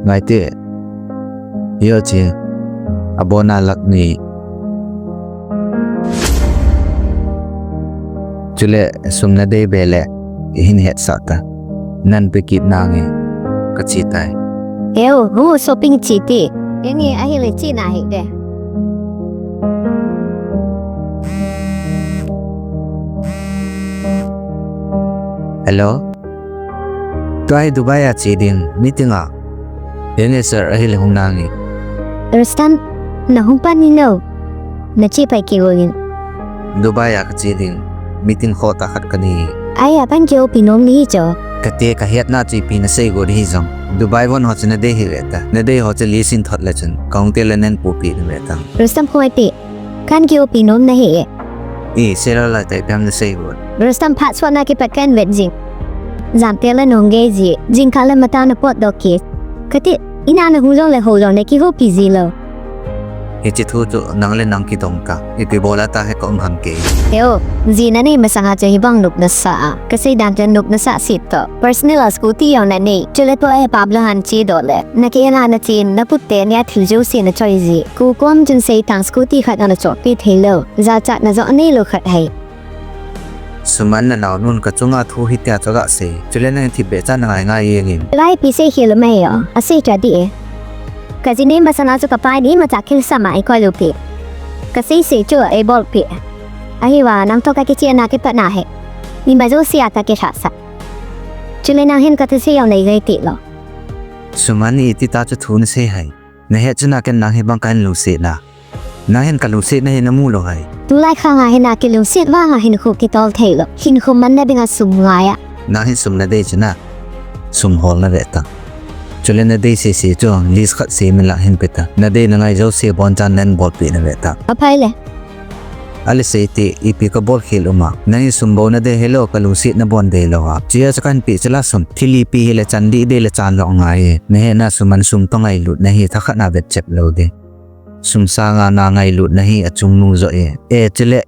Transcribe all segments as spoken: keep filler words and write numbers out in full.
Ngaite. Yo chi. Abona lakh ni. Chule sum nadei beh le, ihin hetsah ta. Nan pe kit nange, kachi tai. Eo, hu shopping chi ti. Enge ahile chi nahi de. Hello? Tua hi Dubai a che ding meeting a. Enge sir, ahile hung nange. Rustam, nahung pan ni lo. Nache pai kit uvin. Dubai a kache ding meeting khota khat kanei. Ai a pan kihoupi nom nahi chu. Kati kahetna chu ipi nasei got hi jong. Dubai von ho chu nadei hih ve ta. Nadei ho chu list in thot le chun kahung tel le nen pupi nave ta. Rustam, khoi ti. Kan kihoupi nom nahi e. I, seilou lai tai, ipi ham nasei got. Rustam, phat sot na kipat kan vet jing. Jan tel le nahung gei ji. Jingkah le matah na potdoh kit. Kati, ina nahung jong le hou jong nakihoupi ji lou. Hiche thu chu nang le nang kidong ta. Ipi bol a tahe ka um ham kei. Eo, ji nanei masanga chu hibang nop nasah a. Kasei dan chu nop nasah set toh. Personal a scooty jong nanei. Chule tua hi Pablo han chedoh le. Nakihena nachen, nakhut teni a thil jouse nachoi ji. Kho kom chun seithang scooty khat ana chohpeh thei lou. Jachatna jong anei lou khat ahi. Suman, nanaonun kachunga thu hitia chu agasei. Chule nangin thipbeh cha nangai ngai jengin. Lai ipi seikhel um ahi o. Asei cha dih e. Kaji nei masanga chu kapai ni imacha kilsam a eikoi lou peh. Kasei sei chu eibolpeh. Ahivang nang toh kakichena kipatna hi. Ima jouse a kakilhahsah. Chule nang hin kathusei jong nei jeng ti lou. Suman, iti tah chu thu nasei ham. Nahet chu na ken nang hibang kahin lungset na. Nang hin kalungsetna hi namu lou ham. Tulai khang a hin a kilungset vang a hinkho kitol thei lou. Hinkho manna dinga sum ngai a. Nang hin sum nadei chu na. Sum hol nave ta. Chule nadei sese chu list khat sem in lang hin pe ta. Nadei nangai jouse bonchan nen bolpeh nave ta. Aphai le. Ale sei te, ipi kabol khel um a. Nang hin sum bou nadei hilou, kalungsetna bon dei lou a. Chia chu kahin peh chu la sum. Thil ipi hile chan dih dei le chan lou ngai e. Nahetna Suman, sum toh ngailutna hi thakhat na vetchep lou ding. Sum sanga na ngailutna hi achungnung joh e. E chule,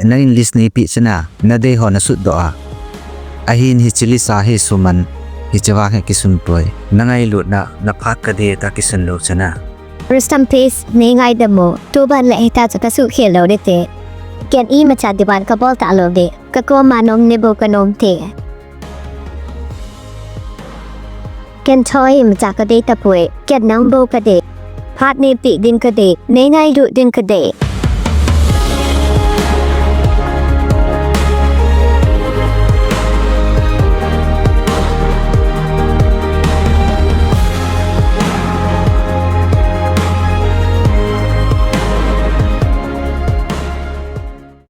nangin list neipeh chu na, nadei ho nasutdoh a. Ahin hiche list a hi Suman, hiche vang hi kisun poi. Nangailutna, naphat kadei ta kisun lou chu na. Rustam, please, nei ngaidam o. Tuban le hita chu kasuhkhel lou ding te. Ken imacha demand kabol talou ding. Kakoma nom nei bou kanom te. Ken choi imacha kadei tapoi. Ken nang bou kadei. Phat neipeh ding kadei. Nei ngailut ding kadei.